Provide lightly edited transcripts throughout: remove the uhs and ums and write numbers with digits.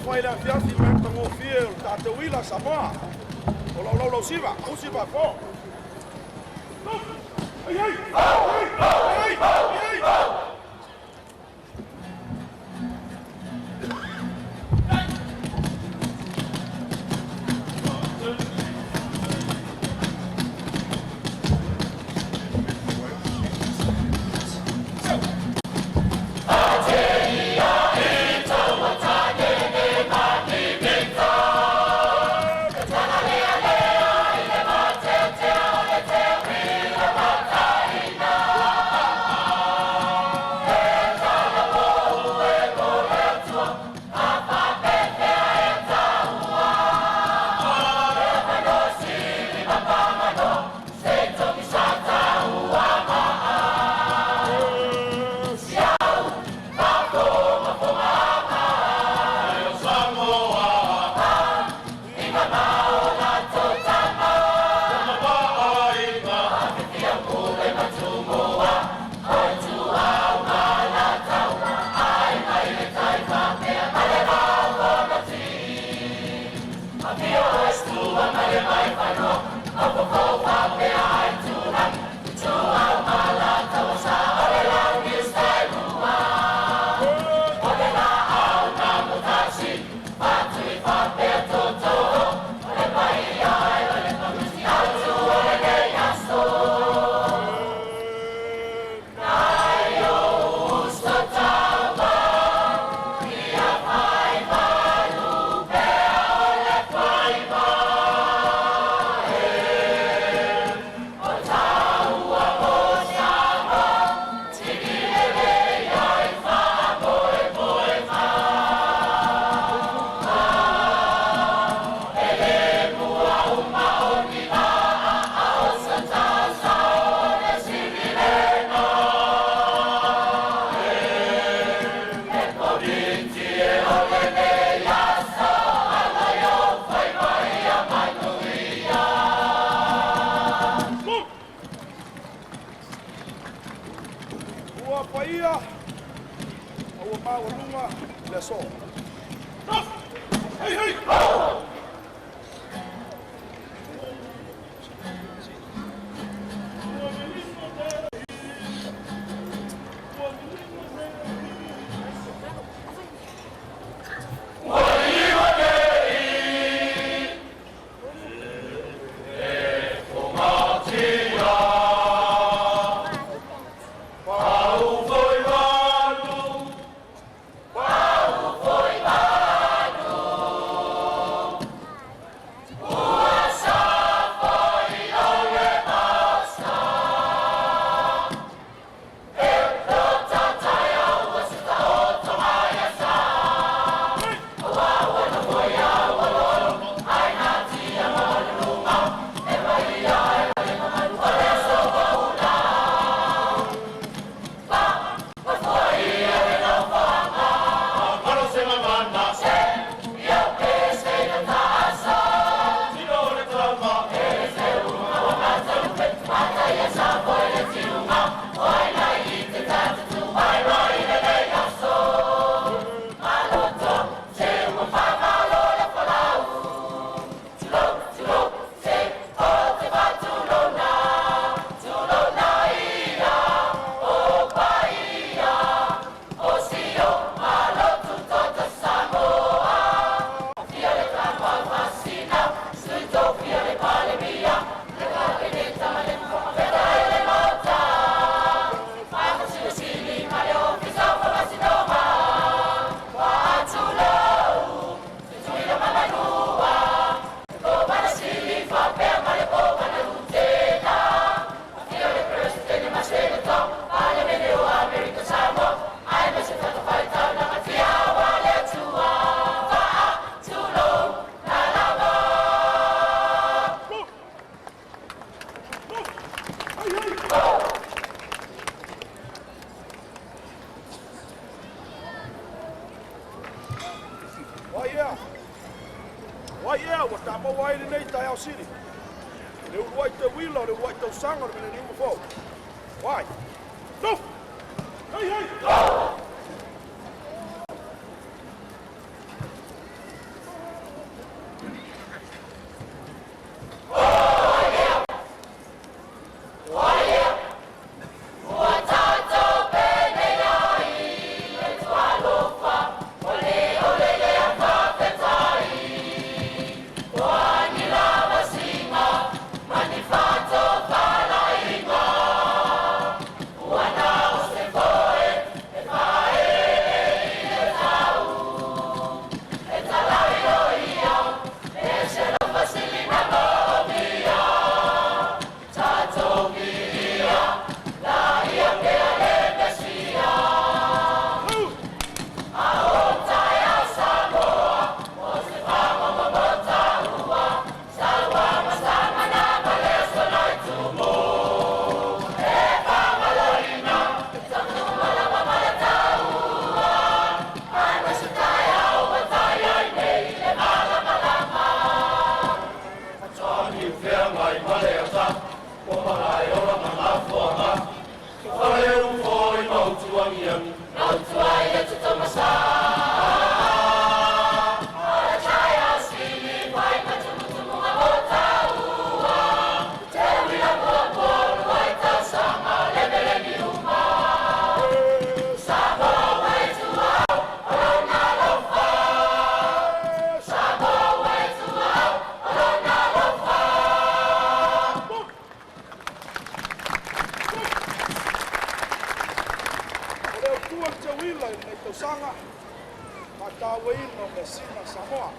Talofa i le afiafi ma le matagofie o le tatou ila Samoa. O lau laulau siva, usi ma fo. Ai ai! Ai ai! Ai ai! Ua paia, ua maualuga le aso. Hei, hei! Wai ea? Wai ea ua taamaua ai lenei taeao sili? Le uluai te uila o le uluai tausaga o le mileniuma fou. Wai? No! Hei, hei! tausaga faatauaina o measina a Samoa.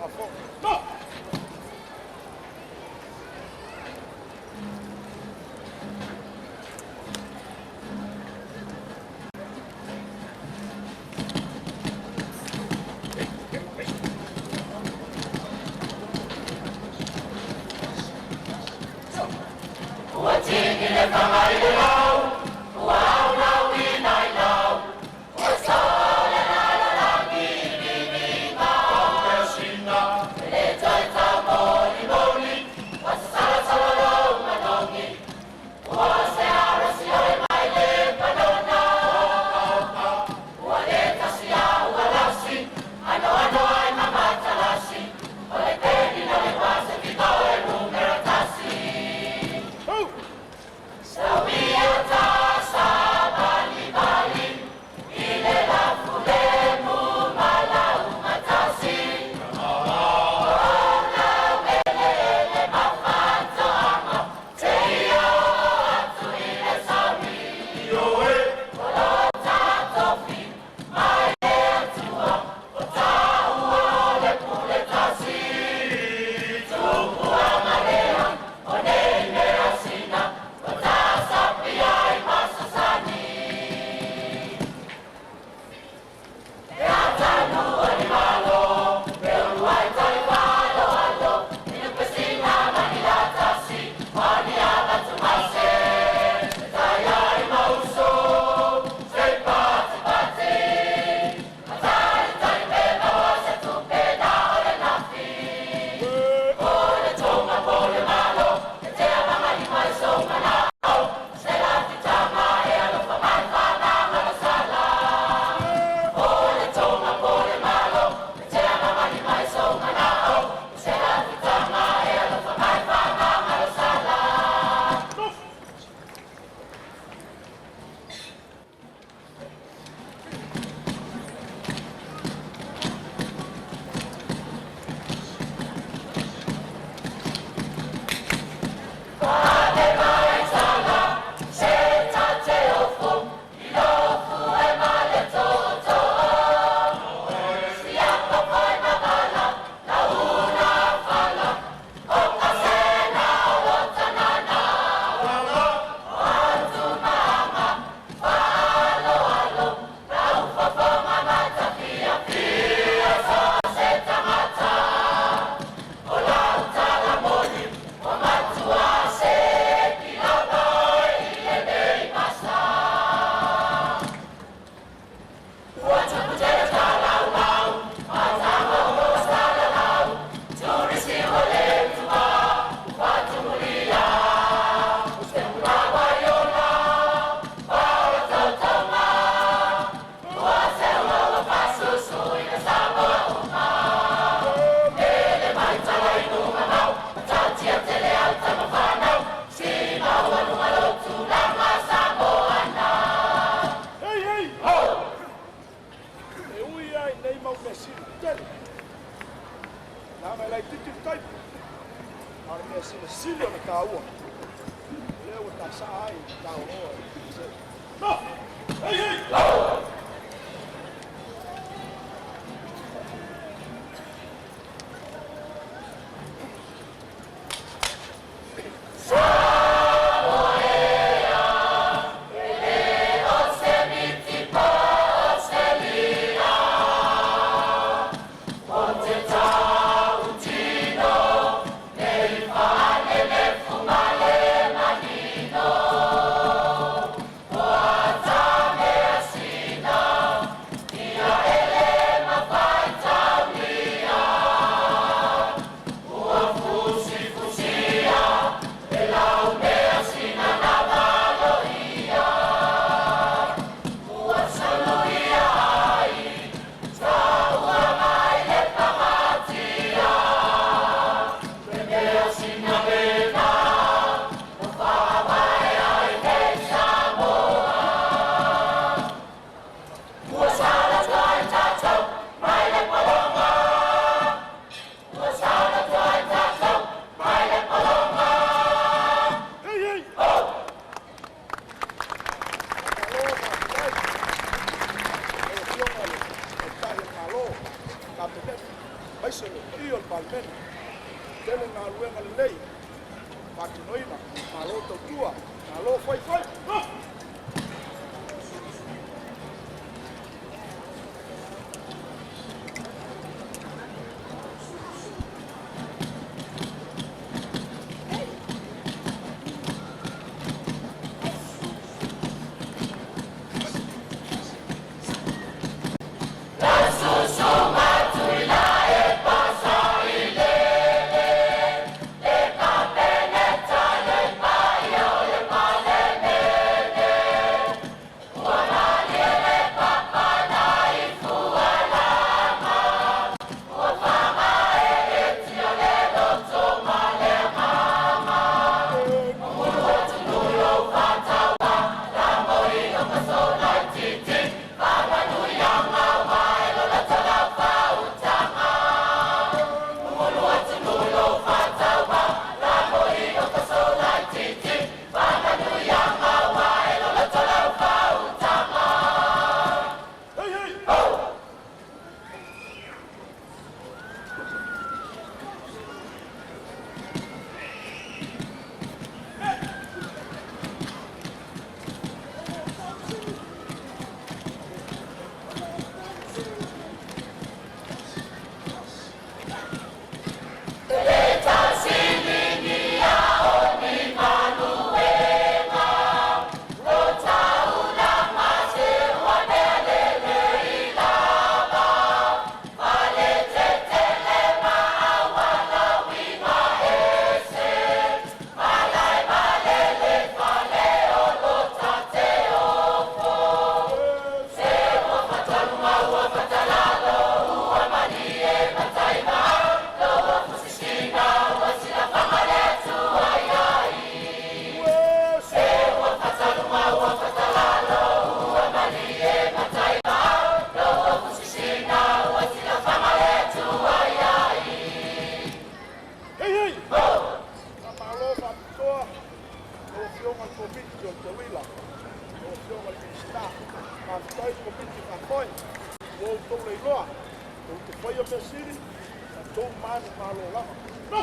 Lafoga. No! Two! Hey, hey! Ho! E ui ai nei mau measina tele. Leaga e laitiiti le taimi. A o le measina sili ona taua. O lea ua tasaa ai i taoloa i se. No! Hey, hey! Ho! Faatinoina, malo tautua, malo faifai. Hey, hey! Hey, hey! Faamalo faapitoa lau Afioga i le Komiti o le Teuila, lau Afioga i le Minisita. Faafetai le Komiti faafoe ua outou leiloa tou te faia mea sili tatou manumalo lava. No!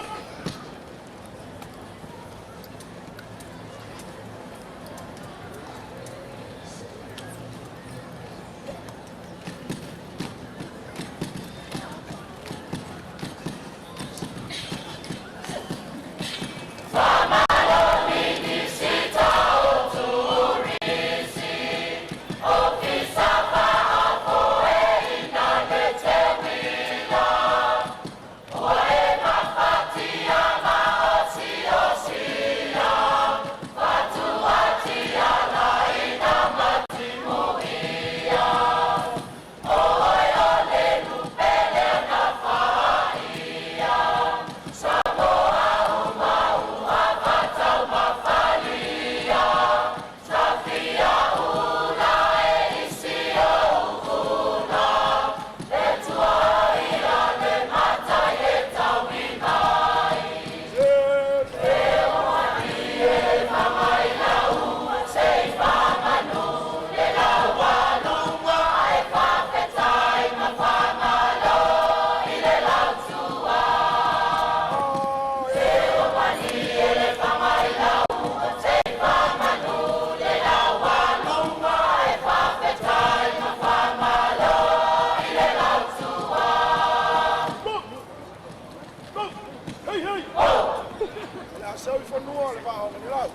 Hei, hei! O le a seu i fanua le vaa o Manilau.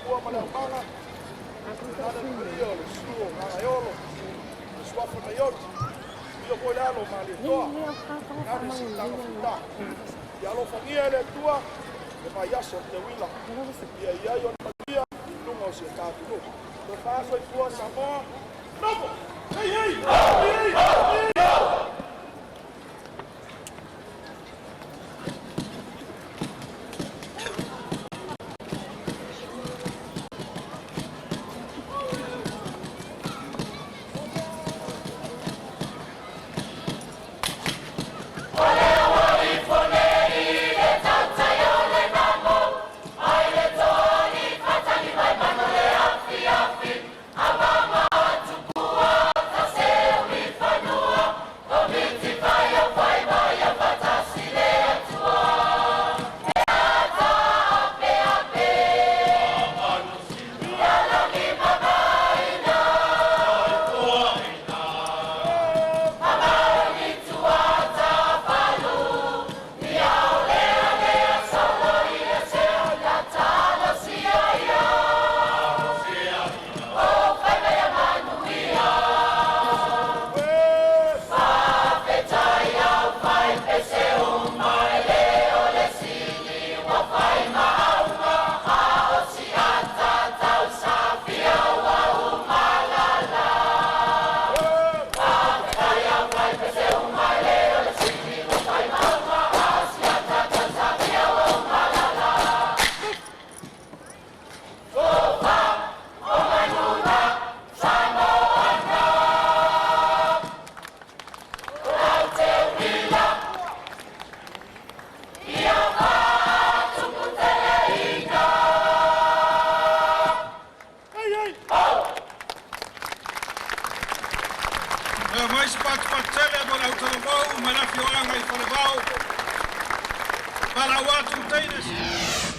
Ua ma le aumaga, nana le paia o le susu o Gagaeolo, le suafa na Ioti, ia foi le alo o Malietoa, nane siitaga futa. Ia alofagia e le Atua le vaiaso o le teuila, ia i ai ona manuia i luga o si o ta atunuu. Tofa soifua Samoa, nofo! Hei, hei! Hei, hei! mai se patupatu tele mo le autalavou mai le afioaga i Falevao, valaau atu teine.